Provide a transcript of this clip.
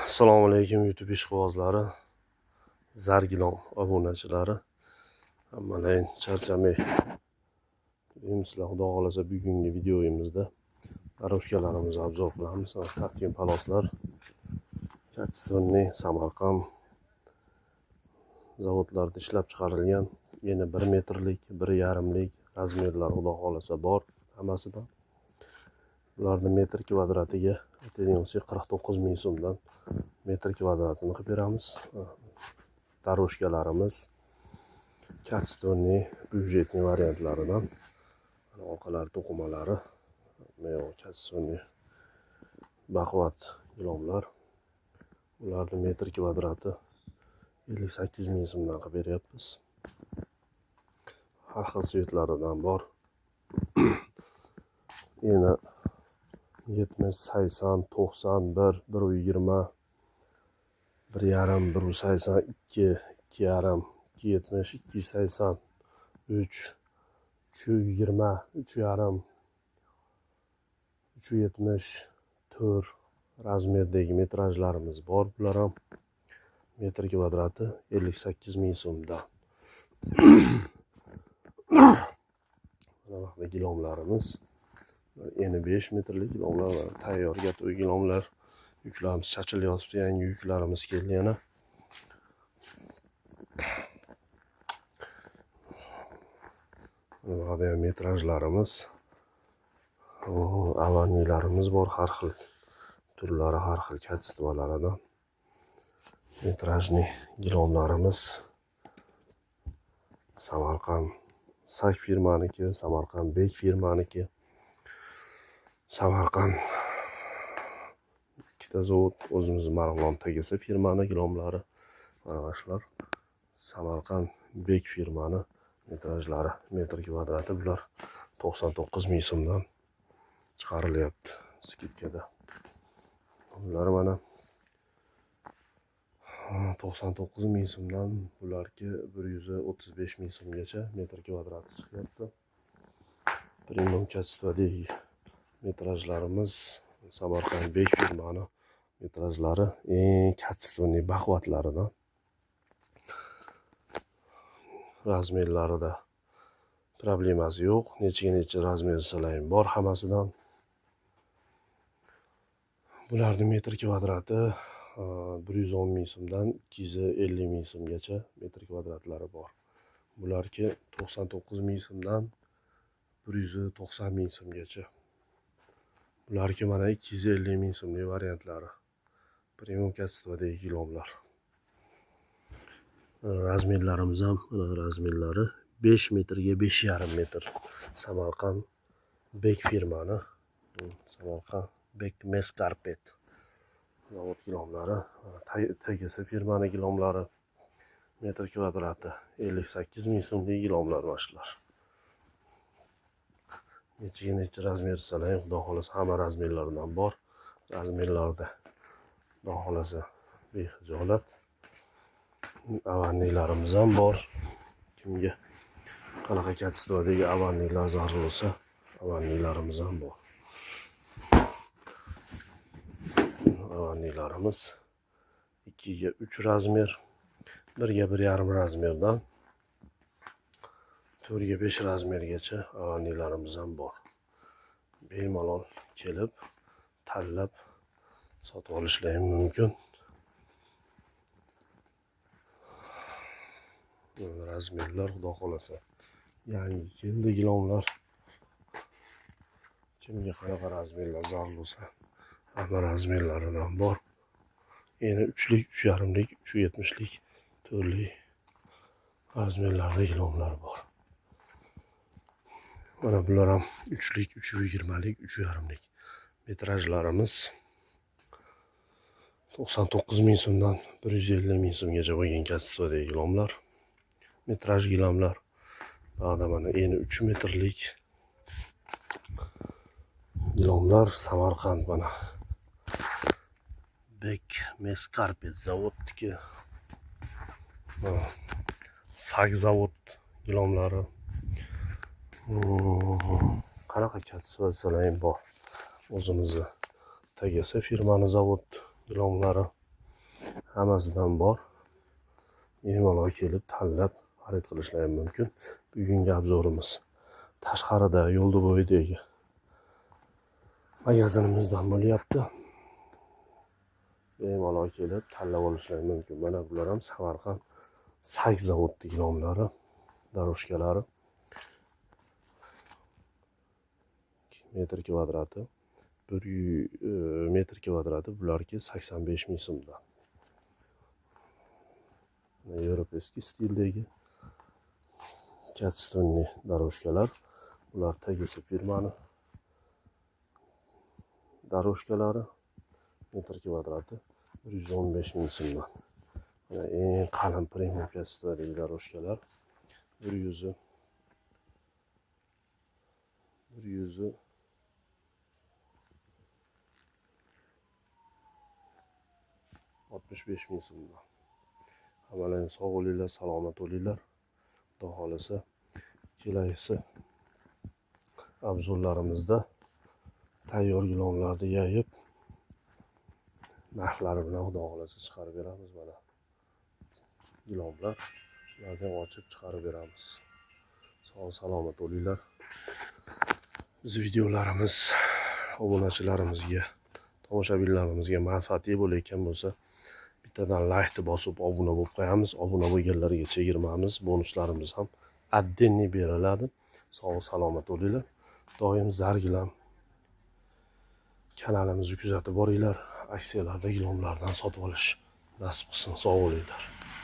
Assalomu alaykum, YouTube ishqibozlari, Zargilom obunachilari. Hammalaring charchamay sizlar. Xudo xohlasa, bugungi videoyimizda дорожка larimizni обзор qilamiz. Tartib paloslar качественный, Samarqand zavodlarda ishlab chiqarilgan, yana 1 metrlik, 1,5lik razmerlar, xudo xohlasa, bor hammasidan. Bularni metr kvadratiga aytadigan bo'lsak, 49 000 so'mdan metr kvadratini qilib beramiz. Дорожка larimiz качественный, бюджетный variantlaridan. Orqalari to'qimalari качественный, baquvvat gilomlar. Ularni metr kvadrati 58 000 so'mdan qilib beryapmiz. Har xil цвет laridan bor. Yana 70, 80, 91, 1,20, 1,5, 1,80, 2, 2,5, 2,70, 2,80, 3, 3,20, 3,5, 3,70, 4 razmerdagi metrajlarimiz bor. Bular ham metr kvadrati 58 000 so'mdan. Mana buyoqda gilomlarimiz, eni 5 metrlik gilomlar va tayyor, готовый gilomlar. Yuklarimiz chachilyapti, yangi yuklarimiz keldi yana. Bu yoqda ham metrajlarimiz, avaniylarimiz bor, har xil turlari, har xil качество laridan metrajniy gilomlarimiz. Samarqand Sak firmaniki, Samarqand Bek firmaniki. Samarqand ikkita zavod, o'zimizni Marg'ilon TGS firmani gilomlari. Mana shular Samarqand Bek firmani metrajlari, metr kvadrati bular 99 000 so'mdan chiqarilyapti скидка da. Bular mana 99 000 so'mdan, bularki 135 000 so'mgacha metr kvadrati chiqyapti. Premium качество dagi metrajlarimiz, Samarqand Bek firmani metrajlari, eng качественный, baquvvatlaridan. Razmerlarida problemasi yo'q, nechiga necha razmer desalar bor hammasidan. Bularni metr kvadrati 110 000 so'mdan 250 000 so'mgacha metr kvadratlari bor. Bularki 99 000 so'mdan 190 000 so'mgacha. Bularki mana 250 000 so'mlik variantlari, premium качество dagi gilomlar. Razmerlarimiz ham mana, razmerlari 5 metrga 5,5 metr, Samarqand Bek firmani, Samarqand Bek Mes Karpet zavod gilomlari. TGS firmani gilomlari, metr kvadrati 58 000 so'mlik gilomlar mana shular. Nechiga necha razmer desalar ham, xudo xohlasa, hamma razmerlaridan bor. Razmerlarda, xudo xohlasa, behijolat. Avaniylarimiz ham bor. Kimga qanaqa качество dagi avaniylar zarur bo'lsa, avaniylarimiz ham bor. Avaniylarimiz 2ga 3 razmer, 1ga 1,5 razmerdan 4ga 5 razmergacha avaniylarimiz ham bor. Bemalol kelib, tanlab sotib olishlari mumkin. Razmerlar, xudo xohlasa, yangi keldi gilomlar. Kimga qanaqa razmerlar zarur bo'lsa, hamma razmerlaridan bor. Eni 3lik, 3,5lik, 3,70lik, 4lik razmerlarda gilomlar bor. Mana bular ham 3lik, 3,20lik, 3,5lik metrajlarimiz 99 000 so'mdan 150 000 so'mgacha bo'lgan качество dagi gilomlar, metraj gilamlar. Buyoqda mana eni 3 metrlik gilomlar, Samarqand mana Bek Mes Karpet zavodniki, Sak zavod gilomlari. Qanaqa качество desalar ham bor. O'zimizni TGS firmani zavod gilomlari. Hammasidan bor. Bemalol kelib tanlab xarid qilishlari mumkin. Bugungi обзор imiz tashqarida yo'lni bo'yidagi magazinimizdan bo'lyapti. Bemalol kelib tanlab olishlari mumkin. Mana bular ham Samarqand sak zavodni gilomlari, дорожка lari. Metr kvadrati 100 metr kvadrati bularki 85 ming so'mdan. Европейский stildagi качественный дорожка lar. Bular TGS firmani дорожка lari, metr kvadrati 115 ming so'mdan. Mana eng qalin premium качество dagi дорожка lar 165 ming so'mdan. Hammalaring sog' bo'linglar, salomat bo'linglar. Xudo xohlasa kelasi обзор larimizda tayyor gilomlarni yayib, narxlari bilan xudo xohlasa chiqarib beramiz. Mana gilomlar, ularni ham ochib chiqarib beramiz. Sog' salomat bo'linglar. Biz videolarimiz obunachilarimizga, tomoshabinlarimizga manfaatli bo'layotgan bo'lsa, bittadan laykni bosib obuna bo'lib qo'yamiz. Obuna bo'lganlarga chegirmamiz, bonuslarimiz ham отдельный beriladi. Sog' salomat bo'linglar. Doim Zargilam kanalimizni kuzatib boringlar. Aksiyalarda gilomlardan sotib olish nasib qilsin. Sog' bo'linglar.